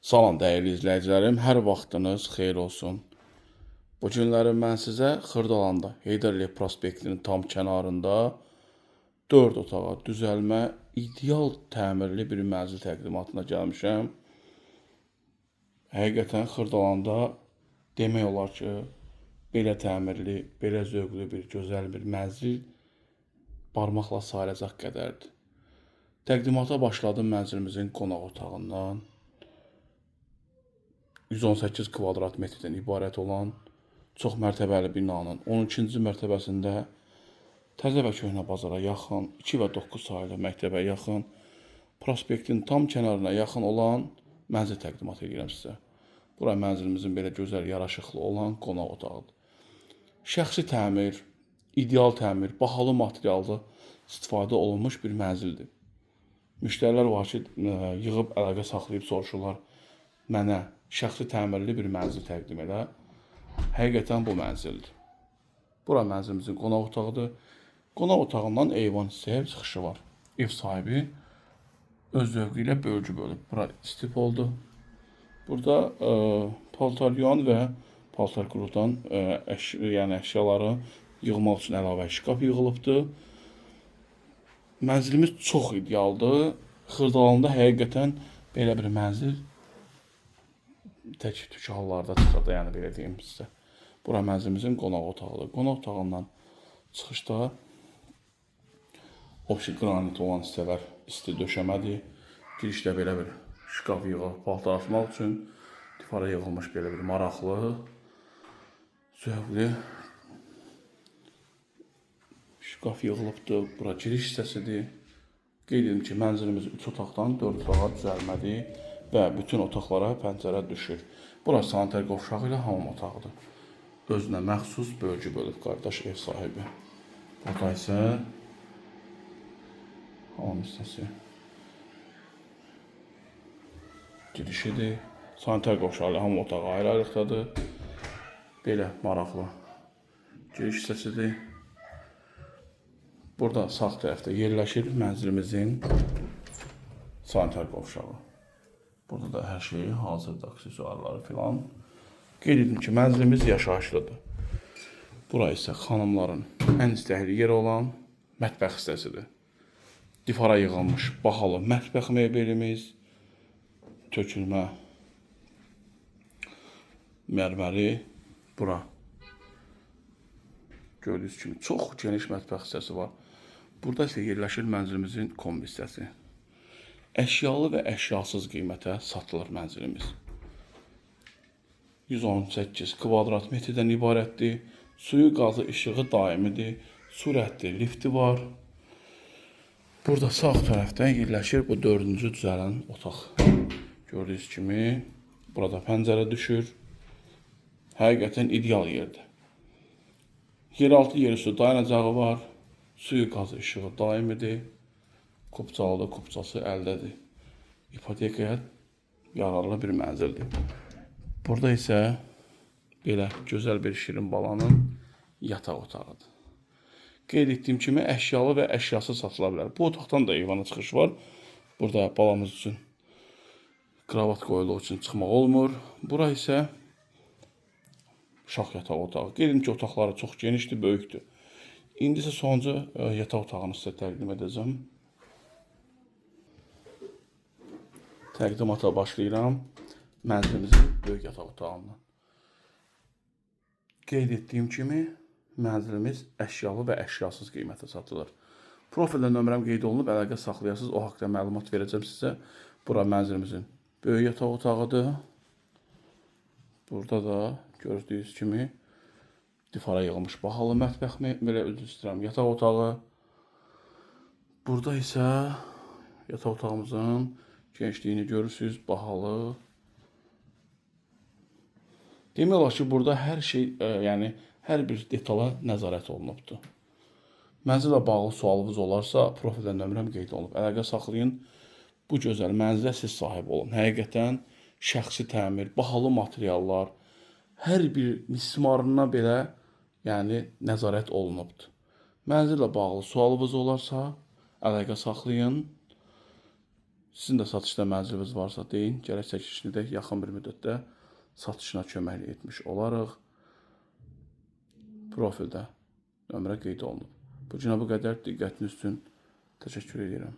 Salam dəyərli izləyicilərim, hər vaxtınız xeyir olsun. Bu günləri mən sizə Xırdalanda, Heydər Əliyev prospektinin tam kənarında 4 otağa düzəlmə, ideal təmirli bir mənzil təqdimatına gəlmişəm. Həqiqətən Xırdalanda demək olar ki, belə təmirli, belə zövqlü bir, gözəl bir mənzil barmaqla sayılacaq qədərdir. Təqdimata başladım mənzilimizin qonaq otağından. 118 kvadrat metrdən ibarət olan çox mərtəbəli binanın 12-ci mərtəbəsində təzə və köhnə bazara yaxın, 2 və 9 sayılı məktəbə yaxın, prospektin tam kənarına yaxın olan mənzil təqdimat edirəm sizə. Bura mənzilimizin belə gözəl, yaraşıqlı olan qonaq otağıdır. Şəxsi təmir, ideal təmir, bahalı materialda istifadə olunmuş bir mənzildir. Müştərilər var ki, yığıb əlaqə saxlayıb soruşurlar, mənə şəxsi təmirli bir mənzil təqdim elə. Həqiqətən bu mənzildir. Bura mənzilimizin qonaq otağıdır. Qonaq otağından eyvan hissəyə çıxışı var. Ev sahibi öz zövqü ilə bölgü bölüb. Bura istip oldu. Burada paltar yuyan və paltar qurudan yəni əşyaları yığmaq üçün əlavə şkaf yığılıbdır. Mənzilimiz çox idealdır. Xırdalanda həqiqətən belə bir mənzil tək tük hallarda çıxır da, yəni belə deyim sizə. Bura mənzilimizin qonaq otağıdır. Qonaq otağından çıxışda obşi qranit olan hissələr isti döşəmədir. Girişdə belə bir şkaf yığılıb paltar asmaq üçün divara yığılmış belə bir maraqlı, zövqlü şkaf yığılıbdır. Bura giriş hissəsidir. Qeyd edim ki, mənzilimiz 3 otaqdan 4 otağa düzəlmədir və bütün otaqlara pəncərə düşür. Bura sanitar qovşağı ilə hamam otağıdır. Özünə məxsus bölgü bölüb qardaş ev sahibi. Burada isə hamam hissəsi girişidir. Sanitar qovşağı ilə hamam otağı ayrı-ayrılıqdadır. Belə maraqlı giriş hissəsidir. Burada sağ tərəfdə yerləşir mənzilimizin sanitar qovşağı. Burada da hər şey hazırdır, aksesuarları filan. Qeyd edim ki, mənzilimiz yaşayışlıdır. Bura isə xanımların ən istəkli yeri olan mətbəx hissəsidir. Divara yığılmış bahalı mətbəx mebelimiz, tökülmə mərməri bura. Gördüyünüz kimi çox geniş mətbəx hissəsi var. Burada isə yerləşir mənzilimizin kombi hissəsi. Əşyalı və əşyasız qiymətə satılır mənzilimiz. 118 kvadrat metrdən ibarətdir. Suyu, qazı, işığı daimidir. Sürətli lifti var. Burada sağ tərəfdə yerləşir bu dördüncü düzələn otaq. Gördüyünüz kimi burada pəncərə düşür. Həqiqətən ideal yerdir. Yeraltı, yerüstü dayanacağı var. Suyu, qazı, işığı daimidir. Kupçalıdır, kupçası əldədir. İpotekaya yararlı bir mənzildir. Burada isə belə gözəl bir şirin balanın yataq otağıdır. Qeyd etdiyim kimi əşyalı və əşyasız satıla bilər. Bu otaqdan da eyvana çıxış var. Burada balamız üçün kravat qoyulduğu üçün çıxmaq olmur. Bura isə uşaq yataq otağı. Qeyd edim ki, otaqları çox genişdir, böyükdür. İndi isə sonuncu yataq otağını sizə təqdim edəcəm. Təqdimata başlayıram mənzilimizin böyük yataq otağından. Qeyd etdiyim kimi mənzilimiz əşyalı və əşyasız qiymətə satılır. Profildə nömrəm qeyd olunub, əlaqə saxlayasınız. O haqda məlumat verəcəm sizə. Bura mənzilimizin böyük yataq otağıdır. Burada da gördüyünüz kimi divara yığılmış bahalı mətbəx belə üzr istəyirəm, yataq otağı. Burada isə yataq otağımızın genişliyini görürsünüz, bahalı. Demək olar ki, burada hər şey, yəni hər bir detala nəzarət olunubdur. Mənzillə bağlı sualınız olarsa, profildə nömrəm qeyd olunub. Əlaqə saxlayın. Bu gözəl mənzilə siz sahib olun. Həqiqətən şəxsi təmir, bahalı materiallar, hər bir mismarına belə, yəni nəzarət olunubdur. Mənzillə bağlı sualınız olarsa, əlaqə saxlayın. Sizin də satışda mənziliniz varsa deyin, gələk çəkilişini də yaxın bir müddətdə satışına kömək etmiş olarıq. Profildə nömrə qeyd olunub. Bu günə bu qədər. Diqqətiniz üçün təşəkkür edirəm.